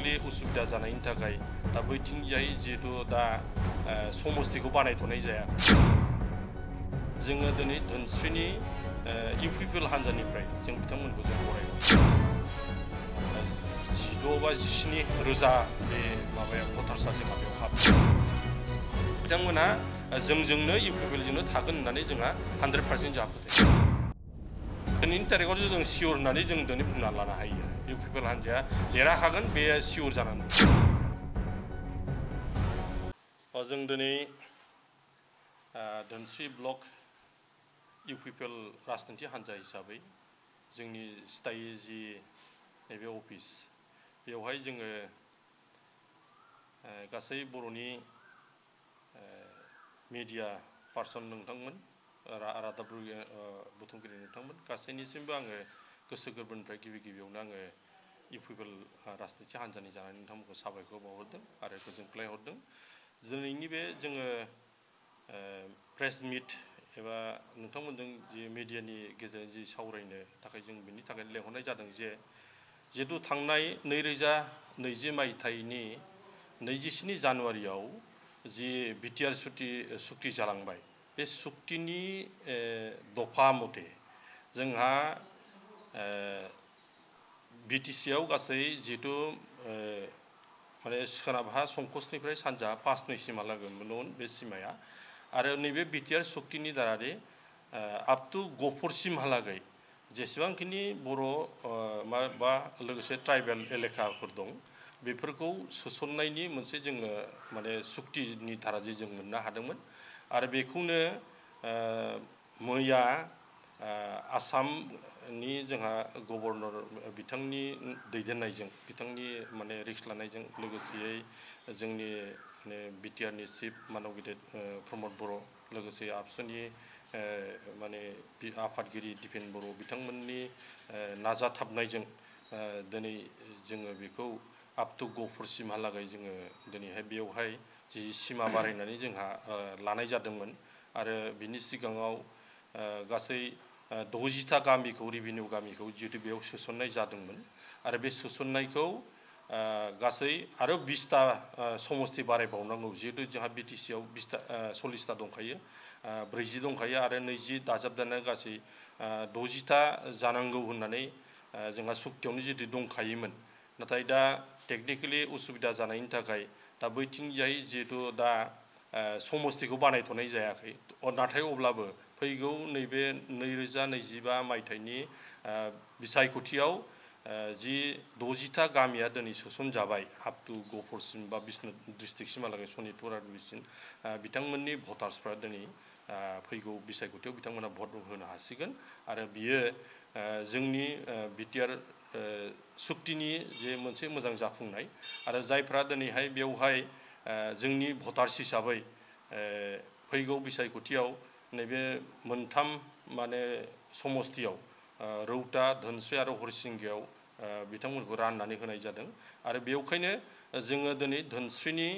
technically उसुबिदा जानायनि थाखाय दा बैथिंजाय जिहेतु दा समस्तिखौ बानायथ'नाय जाया जोङो दिनै धोनस्रिनि इउपिपिएल हान्जानिफ्राय जों बिथांमोनखौ जों बरायो 16 बा 17 रोजा बे माबाया भटार्सआ जोंहा बेयाव हाबो बिथांमोना जोंजोंनो इउपिपिएलजोंनो थागोन होननानै जोंहा 100% जोंहा फोथायो दिनैनि तारिखाव जों सियर होननानै जों दिनै बुंना लानो हायो इउपिपिएल हान्जाया देरहाखागोन बे सियर जानानै जों दिनै धोनस्रि ब्लक इउपिपिएल राजखान्थि हान्जा हिसाबै जोंनि स्थायी जि नैबे अफिस बेवहाय जोङो गासै बर'नि मिडिया पार्सन नोंथांमोन रादाब बुथुमगिरि नोंथांमोन गासैनिसिमबो आङो गोसो गोरबोनिफ्राय गिबियावनो आङो इउपिपिएल राजखान्थि हान्जानि जानानै नोंथांमोनखौ साबायखर बावहरदों आरो गोजोनग्लाय हरदों दिनैनि बे जोङो प्रेस मिट एबा नोंथांमोनजों जि मिडियानि गेजेरजों जि सावरायनो थाखाय जों बेनि थाखाय लेंहरनाय जादों जे जिहेतु थांनाय 2020 मायथाइनि 27 जानुवारियाव जि बिटिआर सुक्ति जालांबाय बे सुक्तिनि दफा मथे जोंहा बिटिसिआव गासै जिहेतु माने सोनाबहा संकसनिफ्राय सानजा 5 नैसिमहालागैमोन बे सिमाया आरो नैबे बिटिआर सुक्तिनि दारारि आप टु गफुरसिमहालागै जेसेबांखिनि बर' बा लोगोसे ट्राइबेल एलेकाफोर दं बेफोरखौ सोसननायनि मोनसे जोङो माने सुक्तिनि धारा जे जों मोननो हादोंमोन आरो बेखौनो मैया आसामनि जोंहा गभर्नर बिथांनि दैदेननायजों बिथांनि माने रिक्स लानायजों लोगोसेयै जोंनि माने बिटिआरनि चिफ मानव गिदिर प्रमद बर' लोगोसे आबसुनि माने आफादगिरि दिपेन बर' बिथांमोननि नाजाथाबनायजों दिनै जोङो बेखौ आप टु गफुरसिमहालागै जोङो दिनैहाय बेयावहाय जि सिमा बारायनानै जोंहा लानाय जादोंमोन आरो बिनि सिगाङाव गासै 60टा गामिखौ रेभिनिउ गामिखौ जिहेतु बेयाव सोसननाय जादोंमोन आरो बे सोसननायखौ गासै आरो 20टा समस्ति बारायबावनांगौ जिहेतु जोंहा बिटिसिआव 40टा दंखायो 40 दंखायो आरो 20 दाजाबदेरनाय गासै 60टा जानांगौ होननानै जोंहा सुक्तियावनो जिहेतु दंखायोमोन नाथाय दा टेक्निकेलि उसुबिदा जानायनि थाखाय दा बैथिंजाय जिहेतु दा समस्तिखौ बानायथ'नाय जायाखै नाथाय अब्लाबो फैगौ नैबे 2025 मायथाइनि बिसायख'थियाव जि 60टा गामिया दिनै सोसनजाबाय आप टु गफुरसिम बा बिष्णुपुर डिस्ट्रिक्टसिमहालागै सनितपुर आरो बिसिम बिथांमोननि भटार्सफ्रा दिनै फैगौ बिसायख'थियाव बिथांमोना भट होनो हासिगोन आरो बियो जोंनि बिटिआर सुक्तिनि जे मोनसे मोजां जाफुंनाय आरो जायफ्रा दिनैहाय बेवहाय जोंनि भटार्स हिसाबै फैगौ बिसायख'थियाव नैबे मोनथाम माने समस्तियाव रौता धोनस्रि आरो हरिसिंगायाव बिथांमोनखौ राननानै होनाय जादों आरो बेवखायनो जोङो दिनै धोनस्रिनि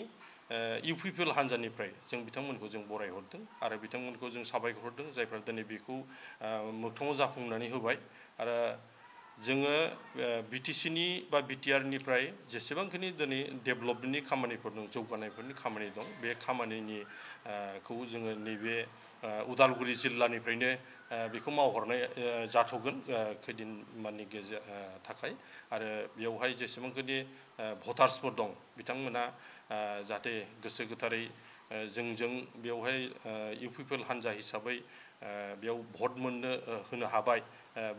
इउपिपिएल हान्जानिफ्राय जों बिथांमोनखौ जों बरायहरदों आरो बिथांमोनखौ जों साबायखर हरदों जायफ्रा दिनै बेखौ मोगथाङाव जाफुंनानै होबाय आरो जोङो बिटिसिनि बा बिटिआरनिफ्राय जेसेबांखिनि दिनै डेभेलपमेन्टनि खामानिफोर दं जौगानायफोरनि खामानि दं बे खामानिनि खौ जोङो नैबे उदालगुरि जिल्लानिफ्रायनो बेखौ मावहरनाय जाथ'गोन खैदिनमाननि थाखाय आरो बेवहाय जेसेबांखिनि भटार्सफोर दं बिथांमोना जाहाथे गोसो गोथारै जोंजों बेवहाय इउपिपिएल हान्जा हिसाबै बेयाव भट होनो हाबाय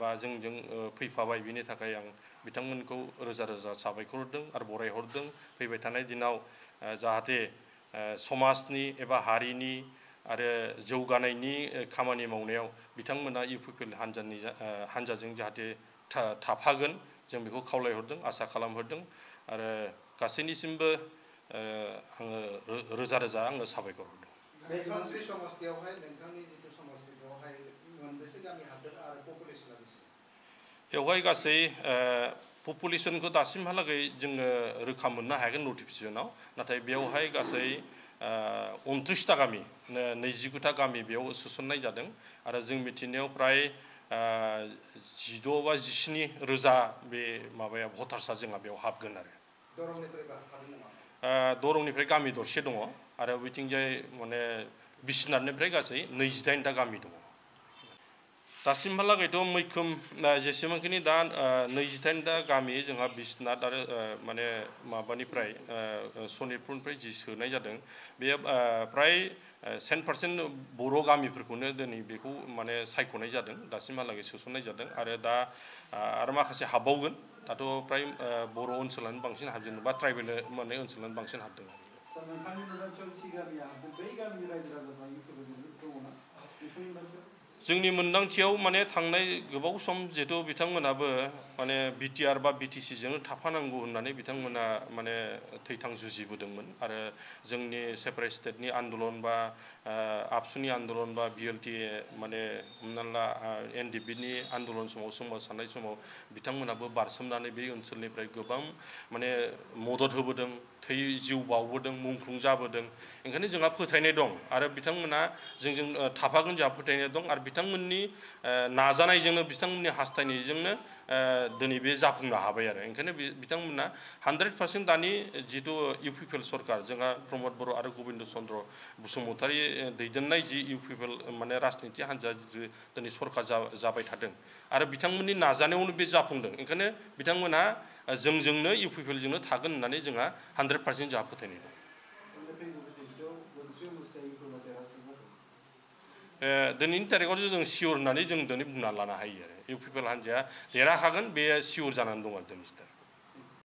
बा जोंजों फैफाबाय बिनि थाखाय आं बिथांमोनखौ रोजा रोजा साबायखर हरदों आरो बरायहरदों फैबाय थानाय दिनाव जाहाथे समाजनि एबा हारिनि आरो जौगानायनि खामानि मावनायाव बिथांमोना इउपिपिएल हान्जाजों जाहाथे थाफागोन जों बेखौ खावलायहरदों आसा खालामहरदों आरो गासैनिसिमबो आङो रोजा रोजा आङो साबायखर हरदों बे धोनस्रि समस्तियावहाय नोंथांनि जितु समस्ति बेवहाय मोनबेसे गामि हाबदों आरो पपुलेसना बेसे बेवहाय गासै पपुलेसनखौ दासिमहालागै जोङो रोखा मोननो हायाखै नटिफिकेसनाव नाथाय बेवहाय गासै 29टा गामि 29टा गामि बेयाव सोसननाय जादों आरो जों मिथिनायाव प्राय 16 बा 17 रोजा बे माबाया भटार्सआ जोंहा बेयाव हाबगोन आरो दरंनिफ्राय गामि दरसे दङ आरो बिथिंजाय माने बिश्वनाथनिफ्राय गासै 28टा गामि दङ दासिमहालागैथ' मैखोम जेसेबांखिनि दा 28टा गामि जोंहा बिश्वनाथ आरो माने माबानिफ्राय सनितपुरनिफ्राय जि सोनाय जादों बेयो प्राय 10% बर' गामिफोरखौनो दिनै बेखौ माने सायख'नाय जादों दासिमहालागै सोसननाय जादों आरो दा आरो माखासे हाबबावगोन दाथ' प्राय बर' ओनसोलानो बांसिन हाबजेनदों बा ट्राइबेल माने ओनसोलानो बांसिन हाबदों जोंनि मोनदांथियाव माने थांनाय गोबाव सम जिहेतु बिथांमोनाबो माने बिटिआर बा बिटिसि जों थाफानांगौ होननानै बिथांमोना माने थैथां जुजिबोदोंमोन आरो जोंनि सेपारेट स्टेटनि आन्दलन बा आबसुनि आन्दलन बा बिएलटि माने हमना ला एनडिपिनि आन्दलन समाव सोमावसारनाय समाव बिथांमोनाबो बारसोमनानै बे ओनसोलनिफ्राय गोबां माने मदद होबोदों जिउ बावबोदों मुंख्लं जाबोदों ओंखायनो जोंहा फोथायनाय दं आरो बिथांमोना जोंजों थाफागोन जोंहा फोथायनाय दं आरो बिथांमोननि नाजानायजोंनो बिथांमोननि हास्थायनायजोंनो दिनै बे जाफुंनो हाबाय आरो ओंखायनो बिथांमोना 100% दानि जिथु इउपिपिएल सरकार जोंहा प्रमद बर' आरो गबिन्द चन्द्र बसुमतारी दैदेननाय जि इउपिपिएल माने राजनिति हान्जा दिनै सरकार जाबाय थादों आरो बिथांमोननि नाजानायावनो बे जाफुंदों ओंखायनो बिथांमोना जोंजोंनो इउपिपिएलजोंनो थागोन होननानै जोंहा 100% जोंहा फोथायनाय दं दिनैनि तारिखाव जों सियर होननानै जों दिनै बुंना लानो हायो आरो इउपिपिएल हान्जाया देरहाखागोन बे सियर जानानै दं आरो दिनै